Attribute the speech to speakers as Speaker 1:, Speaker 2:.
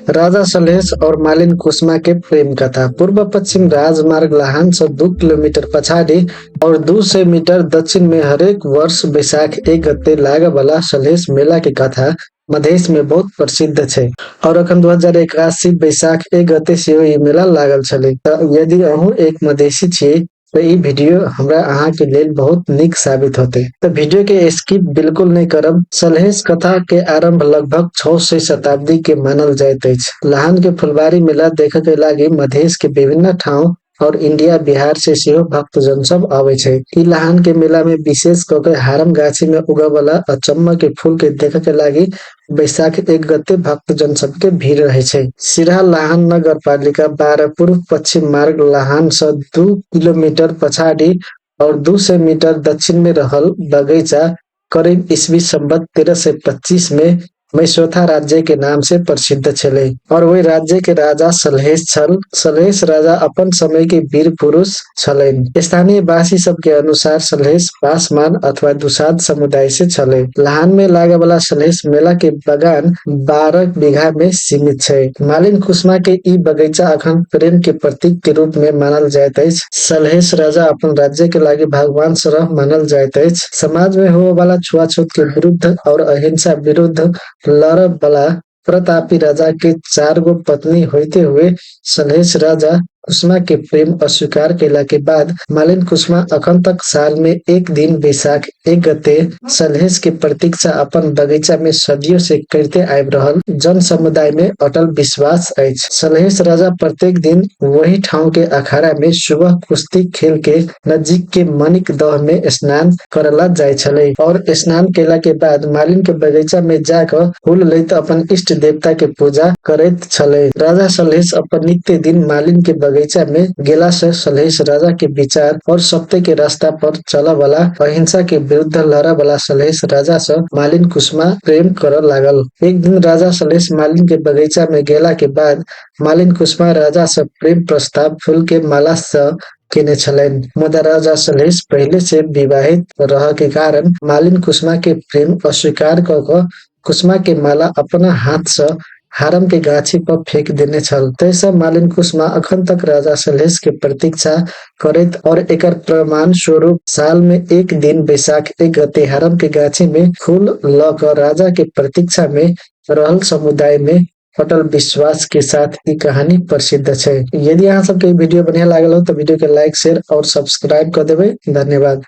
Speaker 1: राजा सलहेश और मालिन कुसमा के प्रेम कथा। पूर्व पश्चिम राजमार्ग लाहान से 2 किलोमीटर पछाडि और 200 मीटर दक्षिण में हरेक वर्ष वैशाख 1 गते लागे वाला सलहेश मेला के कथा मधेश में बहुत प्रसिद्ध छै। और अखन 2081 वैशाख 1 गते सेहो ई मेला लागल छले। त यदि अहूँ एक मधेशी छियै त ई वीडियो हमरा अहाँ के लेल बहुत नीक साबित होते। त वीडियो के स्किप बिल्कुल नहीं करब। सलहेश कथा के आरंभ लगभग 600 शताब्दी के मानल जाइत अछि। लाहान के फुलबारी मेला देखे के लागी मधेश के विभिन्न ठाउँ और इंडिया बिहार से सेहो भक्तजन सब आवे छै। ई लाहान के मेला में विशेष क के हारम गाछी में उगय वाला अचम्म के फूल के देखे के लागी वैशाख 1 गते भक्तजन सबके भीड़ रहे छै। सिरहा लाहान नगरपालिका 12 पूर्व पश्चिम मार्ग लाहान से 2 किलोमीटर पछाडि और 200 मीटर दक्षिण में रहल बगैँचा करीब ईस्वी संवत 1325 में मैसोथा राज्य के नाम से प्रसिद्ध छले और वही राज्य के राजा सलहेश छल। सलहेश राजा अपन समय के वीर पुरुष छलनि। स्थानीय वासी सबके अनुसार सलहेश पासमान अथवा दुसाध समुदाय से छले। लाहान में लागे वाला सलहेश मेला के बगान 12 बीघा में सीमित छै। मालिन कुसमा के ई बगैचा अखन प्रेम के प्रतीक के रूप में मानल जाइत अछि। सलहेश राजा अपन राज्य के लागी भगवान सरह मानल जाइत अछि। समाज में होवे वाला छुआछूत के विरुद्ध और अहिंसा विरुद्ध लड़ वाला प्रतापी राजा के 4 गो पत्नी होते हुए सलहेश राजा कुसमा के प्रेम अस्वीकार कैला के बाद मालिन कुसमा अखन तक साल में एक दिन वैशाख 1 गते सलहेश के प्रतीक्षा अपन बगीचा में सदियों से करते आबि रहल जन समुदाय में अटल विश्वास अछि। सलहेश राजा प्रत्येक दिन वही ठाउँ के अखाड़ा में सुबह कुश्ती खेल के नजीक के मणिक दह में स्नान करला जाय छले और स्नान कैला के बाद मालिन के बगीचा में जाकर फूल लैत अपन इष्ट देवता के पूजा करैत छले। राजा सलहेश अपन नित्य दिन मालिन के बगीचा में गेला से सलहेश राजा के विचार और सत्य के रास्ता पर चल वाला अहिंसा के विरुद्ध लड़ वाला सलहेश राजा से मालिन कुसमा प्रेम कर लागल। एक दिन राजा सलहेश मालिन के बगीचा में गेला के बाद मालिन कुसमा राजा से प्रेम प्रस्ताव फूल के माला से केने छलनि। मुदा राजा सलहेश पहिले से विवाहित रह के कारण मालिन कुसमा के प्रेम अस्वीकार क कुसमा के माला अपना हाथ से हारम के गाछी पर फेंक देने छल। तैसे मालिन कुसमा अखन तक राजा सलहेश के प्रतीक्षा करैत और एकर प्रमाण स्वरूप साल में एक दिन वैशाख 1 गते हारम के गाछी में फूल ल क राजा के प्रतीक्षा में रहल समुदाय में अटल विश्वास के साथ ई कहानी प्रसिद्ध छै। यदि अहाँ सबके वीडियो बढ़िया लागल हो तो वीडियो के लाइक, शेयर और सब्सक्राइब कर देबै। धन्यवाद।